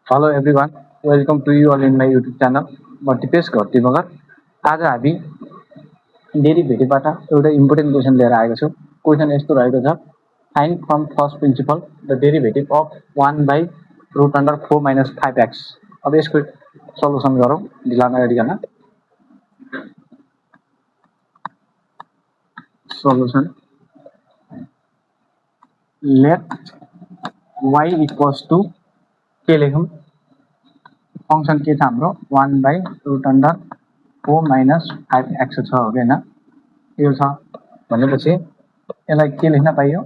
Hello everyone, welcome to you all in my YouTube channel. म दिपेश घरती मगर। आज हामी डेरिभेटिभबाट एउटा इम्पोर्टेन्ट क्वेसन लिएर आएको छु। क्वेसन यस्तो रहेको छ, find from first principle the derivative of 1 by root under 4 minus 5x। अब यसको सल्युसन गरौँ ढिला नगरिकन। Solution let y equals to के लेखौँ, फंक्सन के छ हाम्रो 1 by root under 4 minus 5x छ हो कि होइन। यो छ भनेपछि यसलाई के लेख्न पाइयो,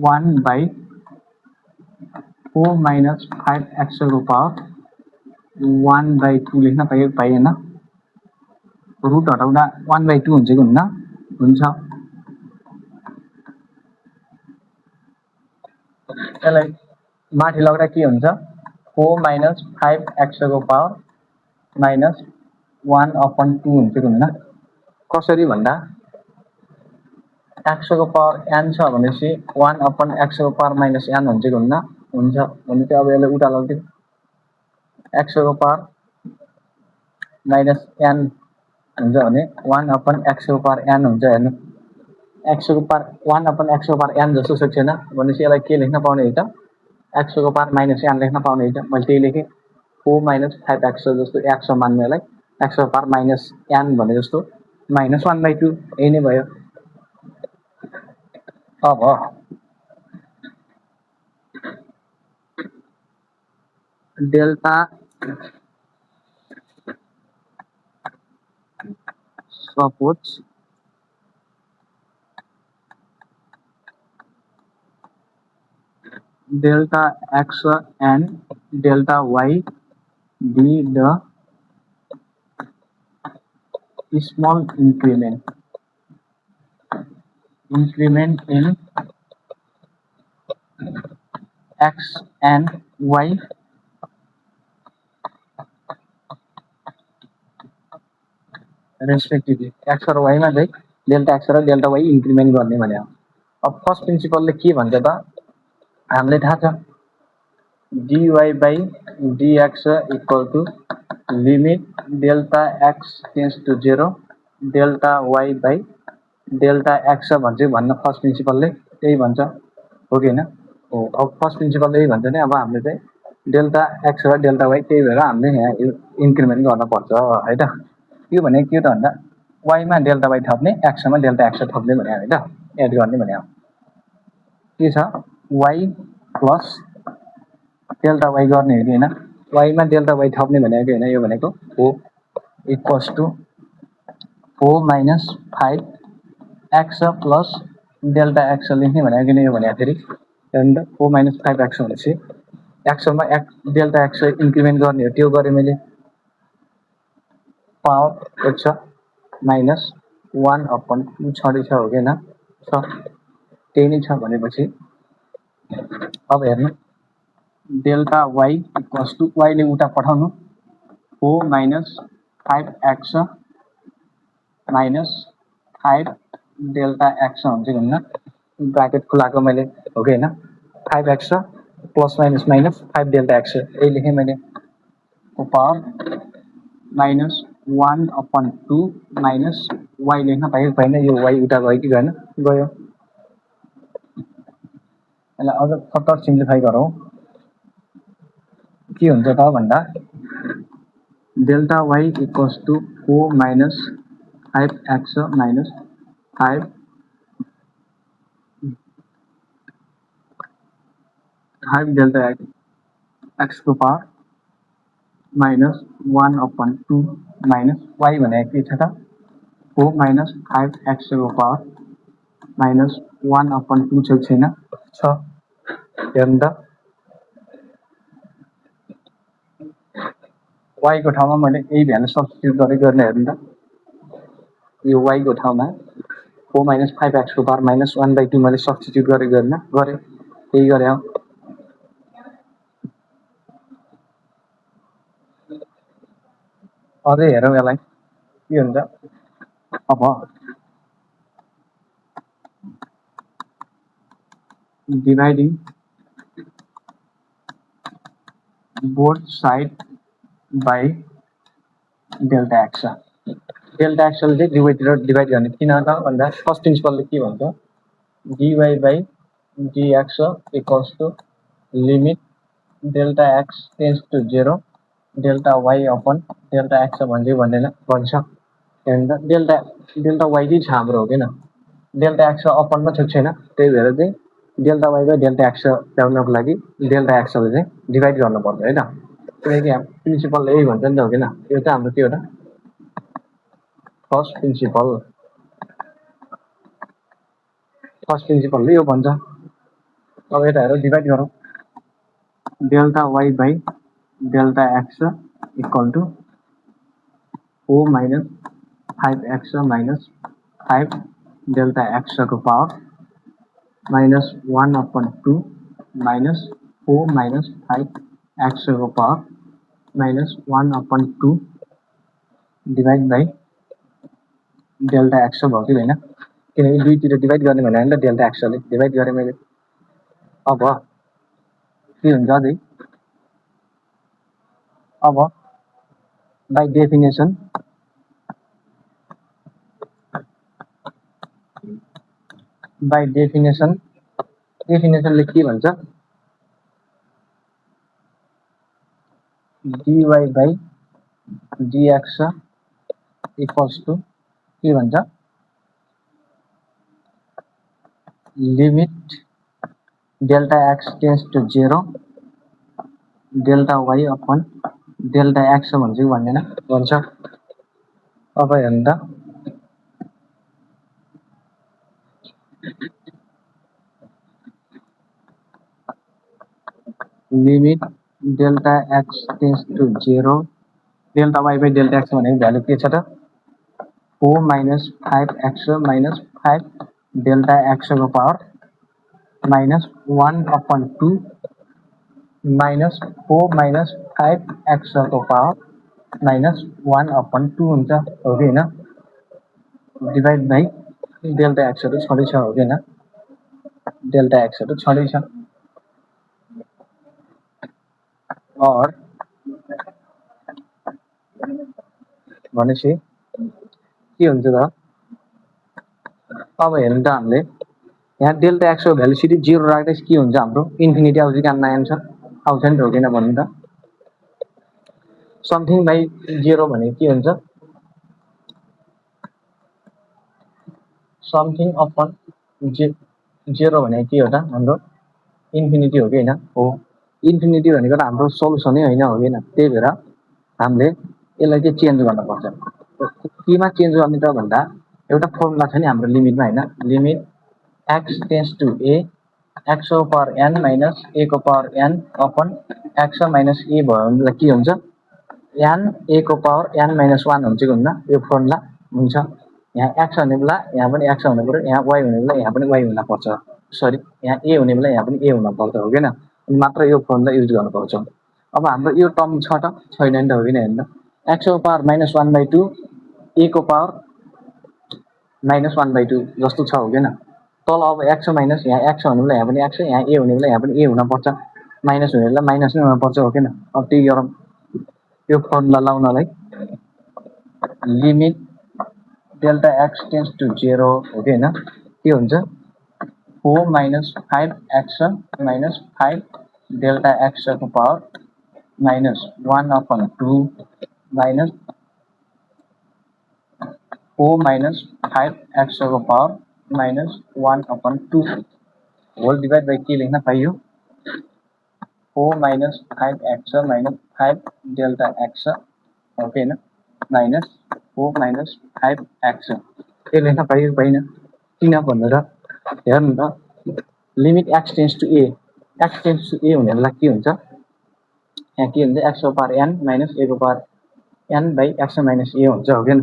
1 बाई 4 माइनस 5x को पावर 1 बाई 2 लेख्न पाइयो, पाइएन। रुट हटाउँदा 1 बाई 2 हुन्छ कि हुन्न, हुन्छ। यसलाई माथि लग्दा के हुन्छ, 4 माइनस 5x को पावर माइनस 1/2 हुन्छ कि हुन्न। कसरी भन्दा x को पावर n छ भनेपछि 1/x को पावर माइनस n हुन्छ कि हुन्न, हुन्छ। भनेपछि अब यसलाई उता लगिदिउँ, x को पावर माइनस n हुन्छ भने 1/x को पावर n हुन्छ। हेर्नु, x को पावर 1/x को पावर n जस्तो छ छैन भनेपछि यसलाई के लेख्न पाउने हो त, x को पावर माइनस n लेख्न पाउने हो त। मैले त्यही लेखेँ, 4 माइनस 5x जस्तो x मान्नु यसलाई, x को पावर माइनस n भने जस्तो माइनस 1/2, यही नै भयो। अब delta suppose delta x and delta y be the small increment in x and y respectively। x र y मा चाहिँ डेल्टा x र डेल्टा y इन्क्रिमेन्ट गर्ने भने हो। अब फर्स्ट प्रिन्सिपलले के भन्छ त, हामीलाई थाहा छ, dy by dx equal to limit delta x tends to 0 delta y by delta x भन्छ भन्न फर्स्ट प्रिन्सिपलले त्यही भन्छ हो कि होइन हो। अब फर्स्ट प्रिन्सिपलले यही भन्छ नि, अब हामीले चाहिँ डेल्टा x र डेल्टा y, त्यही भएर हामीले यहाँ इन्क्रिमेन्ट गर्नुपर्छ है त। यो भनेको के त भन्दा y मा डेल्टा y थप्ने, x मा डेल्टा x थप्ने भने है त, एड गर्ने भने हो। के छ, y प्लस डेल्टा y गर्ने हो कि होइन, y मा डेल्टा y थप्ने भनेको कि होइन, यो भनेको हो equals to 4 minus 5x plus delta x लेख्ने भनेको कि यो भनेको फेरि 4 माइनस 5x भनेपछि एक्समा डेल्टा x इन्क्रिमेन्ट गर्ने हो, त्यो गरेँ मैले। पावर छ माइनस 1/2 छँदै छ हो कि होइन, छ, त्यही नै छ भनेपछि अब हेर्नु, delta y equals to y ले उता पठाउनु 4 minus 5x minus 5 delta x हुन्छ कि हुन्न, ब्राकेट खुलाएको मैले हो कि होइन। 5x plus minus minus 5 delta x यही लेखेँ मैले, को पावर माइनस 1/2 माइनस y लेख्न पाइयो भएन, यो y उता गयो कि गएन, गयो। यसलाई अझ फर्दर सिम्प्लिफाई गरौँ, के हुन्छ त भन्दा delta y equals to 4 minus 5x minus 5 delta x को पावर माइनस 1/2 माइनस y भनेको के छ त, 4 माइनस 5x को पावर माइनस 1/2 छ छैन, छ। हेर्नु त, y को ठाउँमा मैले यही भ्यालु सब्स्टिट्युट गर्ने, हेर्नु त, यो y को ठाउँमा 4 माइनस 5x को पावर माइनस 1/2 मैले सब्स्टिट्युट गरेँ, त्यही गरेँ हो। अझै हेरौँ यसलाई के हुन्छ। अब dividing both side by delta x delta x ले चाहिँ दुवैतिर डिभाइड गर्ने किन त भन्दा फर्स्ट प्रिन्सिपलले के भन्छ dy by dx equals to limit delta x tends to 0 delta y upon delta x भन्छ हेर्नु त डेल्टा y चाहिँ छ हाम्रो हो किन डेल्टा x अपनमा छ छैन त्यही भएर चाहिँ डेल्टा y र डेल्टा x ल्याउनको लागि डेल्टा x ले चाहिँ डिभाइड गर्नुपर्छ है त किनकि यहाँ प्रिन्सिपल यही भन्छ नि त हो किन यो चाहिँ हाम्रो के हो त फर्स्ट प्रिन्सिपलले यो भन्छ अब यता हेर डिभाइड गरौँ delta y by delta x equal to 4 minus 5x minus 5 delta x को power minus 1 upon 2 minus 4 minus 5x को power minus 1 upon 2 divide by delta x भयो कि हैन किनकि दुईतिर डिभाइड गर्ने भने हैन डेल्टा x ले डिभाइड गरे मैले अब के हुन्छ अझै अब by definition ले के भन्छ dy by dx equals to के भन्छ limit delta x tends to 0 delta y upon delta x भन्छ कि भन्दैन भन्छ अब हेर्नु त limit delta x tends to 0 delta y by delta x भनेको भ्यालु के छ त 4 minus 5x minus 5 delta x को power minus 1 upon 2 minus 4 minus 5x को पावर minus 1 upon 2 हुन्छ हो कि हैन डिभाइड बाइ डेल्टा x हरु छँदै छ हो कि हैन डेल्टा x हरु छँदै छ और भनेपछि के हुन्छ त अब हेर्नु त हामीले यहाँ डेल्टा x को भ्यालु सिधै 0 राख्दै के हुन्छ हाम्रो इन्फिनिटी आउँछ कि आन्सर आउँछ नि त हो किन भन्नु त समथिङ बाइ 0 भने के हुन्छ समथिङ अपन 0 भने के हो त हाम्रो इन्फिनिटी हो कि हैन हो इन्फिनिटी भनेको त हाम्रो सोलुसनै हैन हो किन त्यही भएर हामीले यसलाई चाहिँ चेन्ज गर्न पर्छ केमा चेन्ज गर्ने त भन्दा एउटा फर्मुला छ नि हाम्रो लिमिटमा हैन limit x tends to a x को पावर n माइनस a को power n upon x minus a भयो भने के हुन्छ n a को पावर n माइनस 1 हुन्छ कि हुन्न यो फर्मुला हुन्छ यहाँ x हुने बेला यहाँ पनि x हुनु पर्यो यहाँ y हुने बेला यहाँ पनि y हुन पर्छ सरी यहाँ a हुने बेला यहाँ पनि a हुन पर्छ हो किन अनि मात्र यो फर्मुला युज गर्नु पर्छ अब हाम्रो यो टर्म छ त छैन नि त हो किन हेर्नु x को पावर -1/2 a को पावर -1/2 जस्तो छ हो किन तल अब x माइनस यहाँ x हुने बेला यहाँ पनि x यहाँ a हुने बेला यहाँ पनि a हुन पर्छ माइनस हुने बेला माइनस नै हुन पर्छ हो किन अब त्यही गरौँ यो फर्मुला लाउनलाई limit delta x tends to 0 हो कि हैन के हुन्छ 4 minus 5x minus 5 delta x को power minus 1 upon 2 minus 4 minus 5x को power minus 1 upon 2 whole divide by के लेख्न पाइयो 4 minus 5x minus 5 delta x हो कि हैन minus 4 minus 5x के लेख्न पाइयो पाइन किन भनेर हेर्नु त limit x tends to a x tends to a हुने बेला के हुन्छ यहाँ के हुन्छ x को पावर n माइनस a को power n by x minus a हुन्छ हो किन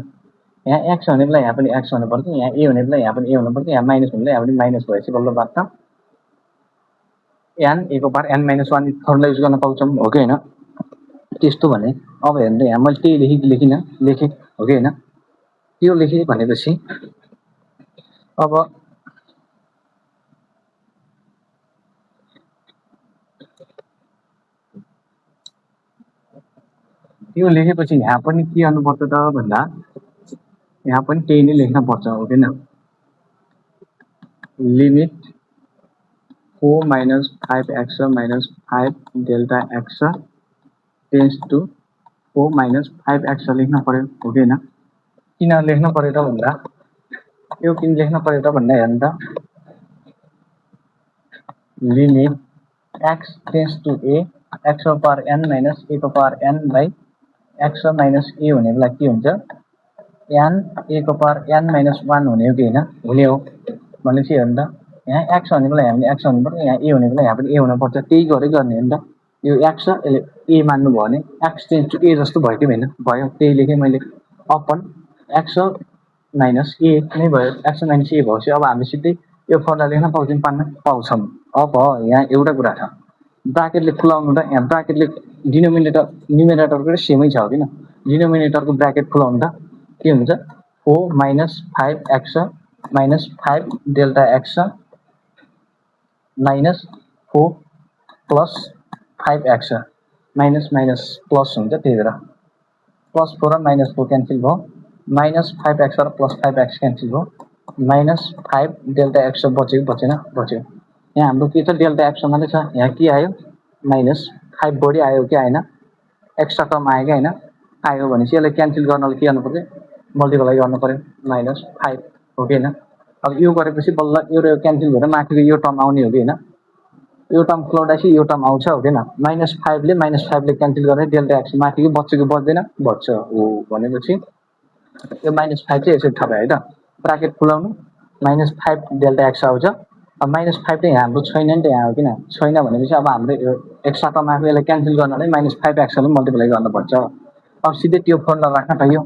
यहाँ x हुने बेला यहाँ पनि x हुनु पर्छ यहाँ a हुने बेला यहाँ पनि a हुनु पर्छ यहाँ माइनस हुने बेला यहाँ पनि माइनस भएपछि बल्ल बात त n a को power n minus 1 formula use गर्न पाउँछौं हो कि हैन त्यस्तो भने अब हेर्नु यहाँ मैले त्यही लेखे हो कि हैन त्यो लेखे भनेपछि अब यो लेखेपछि यहाँ पनि के गर्नुपर्छ त भन्दा यहाँ पनि त्यही नै लेख्न पर्छ हो किन limit 4 minus 5x minus 5 delta x tends to 4 minus 5x लेख्न पर्यो हो कि हैन किन लेख्न पर्यो त भन्दा यो किन लेख्न पर्यो त भन्दा हेर्नु त limit x tends to a x को पावर n minus a को power n by x minus a हुने बेला के हुन्छ n a को पावर n minus 1 हुने हो कि हैन हुने हो भनेपछि हेर्नु त यहाँ x हुने बेला हामीले x हुनु पर्छ यहाँ a हुने बेला यहाँ पनि a हुनु पर्छ त्यही गरे गर्ने हो नि त यो x यसले a मान्नु भयो भने x tends to a जस्तो भयो कि हैन भयो त्यही लेखे मैले अपन x minus a नै भयो x minus a भएपछि अब हामी सिधै यो फर्मुला लेख्न पाउँछौं अब यहाँ एउटा कुरा छ ब्राकेटले खुलाउनु त यहाँ ब्राकेटले न्युमेरेटरको सेमै छ हैन डिनोमिनेटरको ब्राकेट खुलाउनु त के हुन्छ 4 minus 5x minus 5 delta x minus 4 plus 5x minus minus plus हुन्छ त्यही भएर plus 4 र minus 4 क्यान्सल भयो minus 5x र plus 5x क्यान्सल भयो minus 5 delta x बच्यो बच्यो यहाँ हाम्रो के छ डेल्टा x मात्रै छ यहाँ के आयो minus 5 बढी आयो कि आएन एक्स्ट्रा टर्म आयो कि हैन आयो भनेपछि यसलाई क्यान्सल गर्नलाई के गर्नु पर्छ मल्टिप्लाई गर्नु पर्यो minus 5 हो कि हैन अब यो गरेपछि बल्ल यो र यो क्यान्सल भएर माथिको यो टर्म आउने हो कि हैन यो टर्म खुलाउँदाखेरि यो टर्म आउँछ हो किन -5 ले -5 ले क्यान्सल गर्ने डेल्टा x माथिको बच्चेको बच्दैन बच्छ हो भनेपछि यो -5 चाहिँ यसरी थप्यो है त ब्राकेट खुलाउनु -5 डेल्टा x आउँछ अब -5 चाहिँ हाम्रो छैन नि त यहाँ हो किन छैन भनेपछि अब हाम्रो यो एक्स्ट्रा टर्म आफै यसलाई क्यान्सल गर्नलाई -5x ले मल्टिप्लाई गर्नुपर्छ अब सिधै त्यो फर्मुला राख्न त यो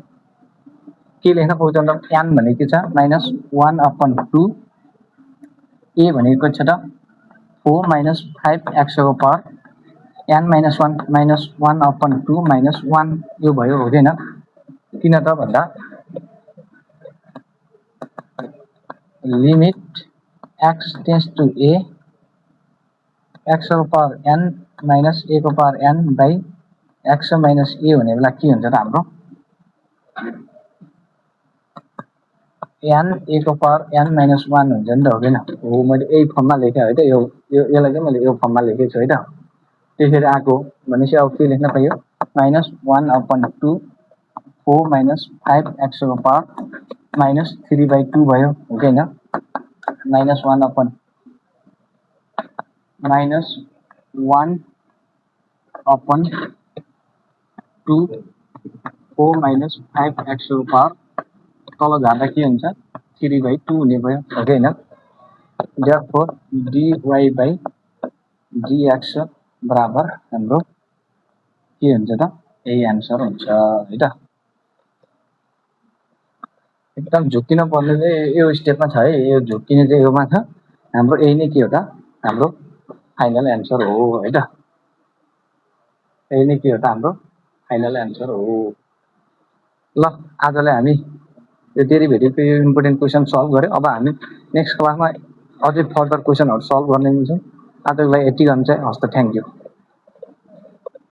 के लेख्न पाउँछ त n भनेको छ -1/2 a भनेको छ त 4 minus 5x को पावर n minus 1/2 minus 1 यो भयो हो हैन किन त भन्दा limit x tends to a x को पावर n minus a को power n by x minus a हुने बेला के हुन्छ त हाम्रो n a को पावर n minus 1 हुन्छ नि त हो किन हो मैले यही फर्ममा लेखे है त यसलाई चाहिँ मैले यो फर्ममा लेखेको छु है त त्यसरी आको भनेपछि अब के लेख्न पाइयो -1/2 4 minus 5x को पावर -3/2 भयो हो कि हैन -1/2 4 minus 5x को पावर तल झार्दा के हुन्छ 3/2 हुने भयो हो कि हैन therefore dy by dx बराबर हाम्रो के हुन्छ त यही आन्सर हुन्छ है त एकदम झुकिन पर्ने चाहिँ यो स्टेपमा छ है यो झुकिने चाहिँ योमा छ हाम्रो यही नै के हो त हाम्रो फाइनल आन्सर हो है त यही नै के हो त हाम्रो फाइनल आन्सर हो ल आजलाई हामी यो डेरिभेटिभको यो इम्पोर्टेन्ट क्वेशन सल्भ गर्यो अब हामी नेक्स्ट क्लासमा अझै फर्दर क्वेशनहरु सल्भ गर्ने छौं आजको लागि यति गर्न चाहिँ हस्त थ्यांक यू